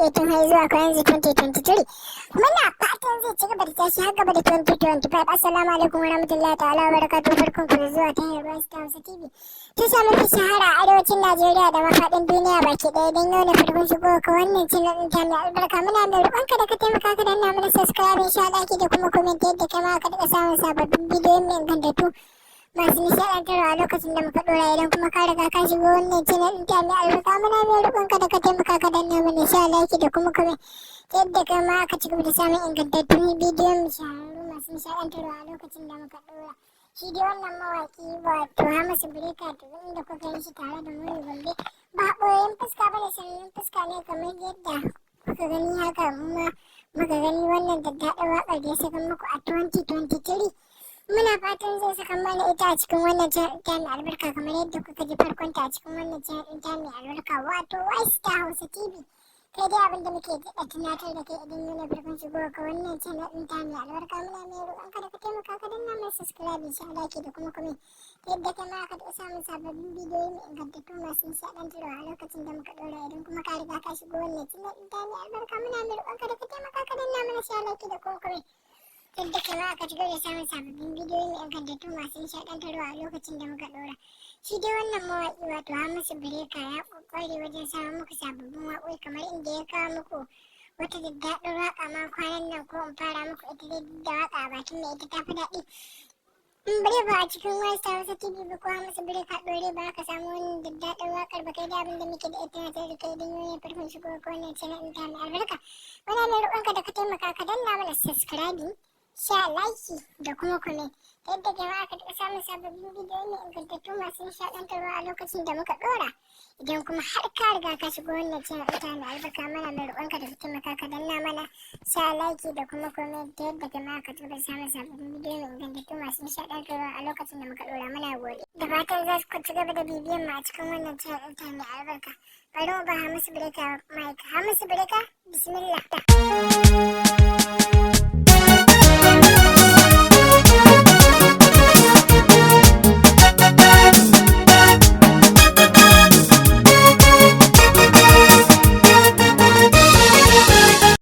2018 har zuwa yanzu 2023. Muna fatan zai ci gaba da tashi har gaba da 2025. Assalamu alaikum warahmatullahi ta'ala wa barakatuhu. Barkan ku da zuwa ta hanyar Ruwan Hausa TV. Tasha mafi shahara a arewacin Najeriya da mafaɗin duniya baki ɗaya. Don yau na farkon shigo ka wannan channel ɗin ta mai albarka, muna mai roƙonka da ka taimaka ka danna mana subscribe, share, like da kuma comment, yadda kai ma ka daɗa samun sababbin bidiyon mai ingantattu masu nishaɗantarwa a lokacin da muka ɗora. Idan kuma ka riga ka shigo wannan channel ɗin ta mai albarka, muna mai roƙonka da ka taimaka ka danna mana share, like da kuma comment, yadda kai ma ka ci gaba da samun ingantattun bidiyon shahararru masu nishaɗantarwa a lokacin da muka ɗora. Shi dai wannan mawaƙi, wato Hamisu Breaker, to inda kuka yi shi tare da Momi Gombe, ba ɓoyen fuska bane, sannan fuska ne kamar yadda kuka gani. Haka ma muka gani wannan daddaɗin waƙar da ya saka muku a 2023. Muna fatan zai saka mana ita a cikin wannan channel ta mai albarka kamar yadda kuka ji farkon ta a cikin wannan channel ta mai albarka, wato Star Hausa TV. Kai dai abinda muke daɗa tunatar da kai, idan yana farkon shigo ka wannan channel ɗin ta mai albarka, muna mai roƙon ka da ka taimaka ka danna mai subscribe, share, like da kuma comment, yadda kai ma ka samun sababbin bidiyoyi mai ingantattu masu nishaɗantarwa a lokacin da muka ɗora. Idan kuma ka riga ka shigo wannan channel ɗin ta mai albarka, muna mai roƙon ka da ka taimaka ka danna mana share, like da kuma comment, yadda kai ma aka ci gaba da samun sababbin bidiyoyi mai ingantattu masu nishaɗantarwa a lokacin da muka ɗora. Shi dai wannan mawaƙi, wato Hamisu Breaker, ya ƙware wajen samun muku sababbin waƙoƙi, kamar inda ya kawo muku wata daddaɗin waƙa ma kwanan nan. Ko in fara muku ita dai, duk da waƙa a bakin mai ita tafi daɗi. In bare ba a cikin wani Hausa TV ba ko Hamisu Breaker ɗore ba ka samu wani daddaɗin waƙar ba. Kai da abin da muke da ita na tare da kai, don yau ne farkon shigo ko wannan channel ɗin ta mai albarka, muna mai roƙonka da ka taimaka ka danna mana subscribing, share, like da kuma comment, yadda jama'a ka taɓa samun sababbin bidiyoyi mai ingantattu masu nishaɗantarwa a lokacin da muka ɗora. Idan kuma har ka riga ka shigo wannan channel ɗin ta mai albarka, mana mai roƙonka da ka taimaka ka danna mana share, like da kuma comment, yadda jama'a ka taɓa samun sababbin bidiyoyi mai ingantattu masu nishaɗantarwa a lokacin da muka ɗora. Muna gode da fatan za ku ci gaba da bibiyan mu a cikin wannan channel ɗin ta mai albarka. Bari mu ba Hamisu Breaker mic. Hamisu Breaker, bismillah.